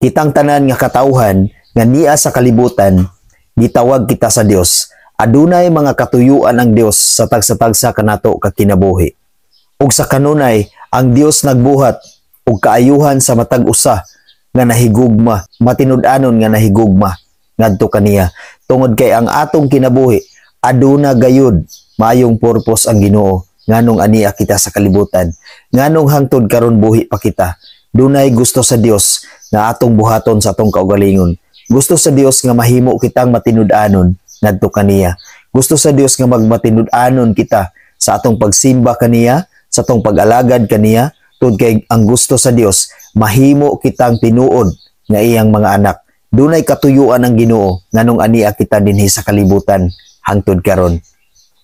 Kitang tanan nga katawhan nga nia sa kalibutan, gitawag kita sa Dios. Adunay mga katuyuan ang Dios sa tagsa-tagsa kanato ka kinabuhi. Ug sa kanunay, ang Dios nagbuhat og kaayuhan sa matag usa nga nahigugma, matinud-anon nga nahigugma ngadto kaniya. Tungod kay ang atong kinabuhi, aduna gayud maayong purpose ang Ginoo nganong ania kita sa kalibutan. Nganong hangtod karon buhi pa kita. Dunay gusto sa Dios nga atong buhaton sa atong kaugalingon. Gusto sa Dios nga mahimo kitang matinud-anon ngadto kaniya. Gusto sa Dios nga magmatinud-anon kita sa atong pagsimba kaniya, sa atong pag-alagad kaniya, tungod kay ang gusto sa Dios mahimo kitang tinuod nga iyang mga anak. Dunay katuyuan ang Ginoo nganong ania kita dinhi sa kalibutan hangtod karon.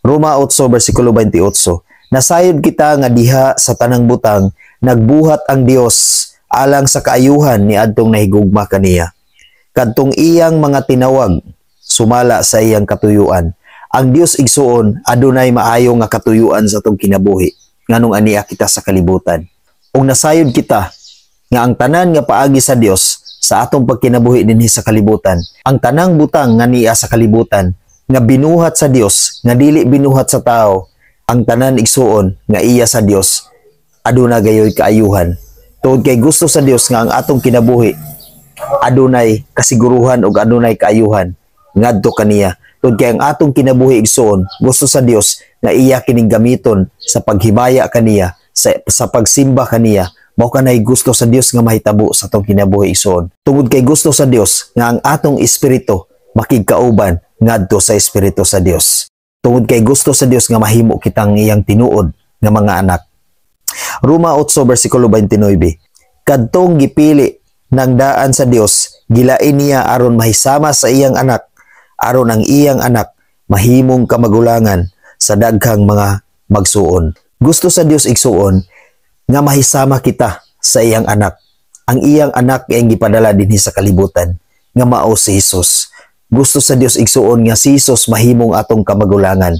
Roma 8 versikulo 28. Nasayod kita nga diha sa tanang butang nagbuhat ang Dios alang sa kaayuhan ni adtong nahigugma kaniya. Kadtong iyang mga tinawag sumala sa iyang katuyuan. Ang Dios, igsuon, adunay maayo nga katuyuan sa atong kinabuhi nganong ania kita sa kalibutan. Ug nasayod kita nga ang tanan nga paagi sa Dios sa atong pagkinabuhi dinhi sa kalibutan, ang tanang butang nga nia sa kalibutan nga binuhat sa Dios, nga dili binuhat sa tao, ang tanan, igsuon, nga iya sa Dios, aduna gayoy kaayuhan. Tungod kay gusto sa Dios nga ang atong kinabuhi adunay kasiguruhan ug adunay kaayuhan ngadto kaniya. Tungod kay ang atong kinabuhi, igsuon, gusto sa Dios nga iya kining gamiton sa paghimaya kaniya, sa pagsimba kaniya. Mao kanay gusto sa Dios nga mahitabo sa atong kinabuhi, igsuon. Tungod kay gusto sa Dios nga ang atong espiritu makigkauban ngadto sa espiritu sa Dios. Tungod kay gusto sa Dios nga mahimo kitang iyang tinuod nga mga anak. Roma 8 versikulo 29. Kadtong gipili ng daan sa Dios, gilain niya aron mahisama sa iyang anak, aron ang iyang anak mahimong kamagulangan sa daghang mga magsuon. Gusto sa Dios, igsuon, nga mahisama kita sa iyang anak. Ang iyang anak ay gipadala dinhi sa kalibutan nga mao si Jesus. Gusto sa Dios, igsuon, nga si Jesus mahimong atong kamagulangan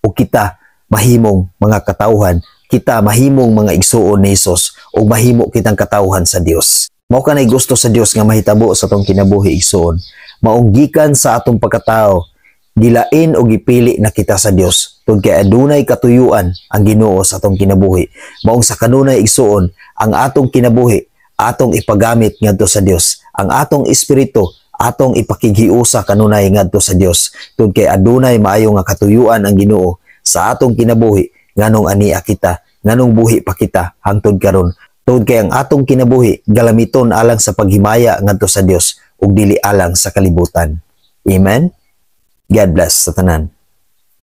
o kita mahimong mga katawhan, kita mahimong mga igsuon ni Jesus o mahimo kitang katawhan sa Dios. Mao kanay gusto sa Dios nga mahitabo sa atong kinabuhi, igsuon. Maong gikan sa atong pagkatao, gilain o gipili na kita sa Dios. Tungod kay adunay katuyuan ang Ginoo sa atong kinabuhi. Maong sa kanunay, igsuon, ang atong kinabuhi atong ipagamit ngadto sa Dios. Ang atong espiritu atong ipakighiusa kanunay ngadto sa Dios. Tungod kay adunay maayo nga katuyuan ang Ginoo sa atong kinabuhi nganong ania kita, nganong buhi pa kita hangtod karon. Tungod kay ang atong kinabuhi galamiton alang sa paghimaya ngadto sa Dios ug dili alang sa kalibutan. Amen. God bless sa tanan.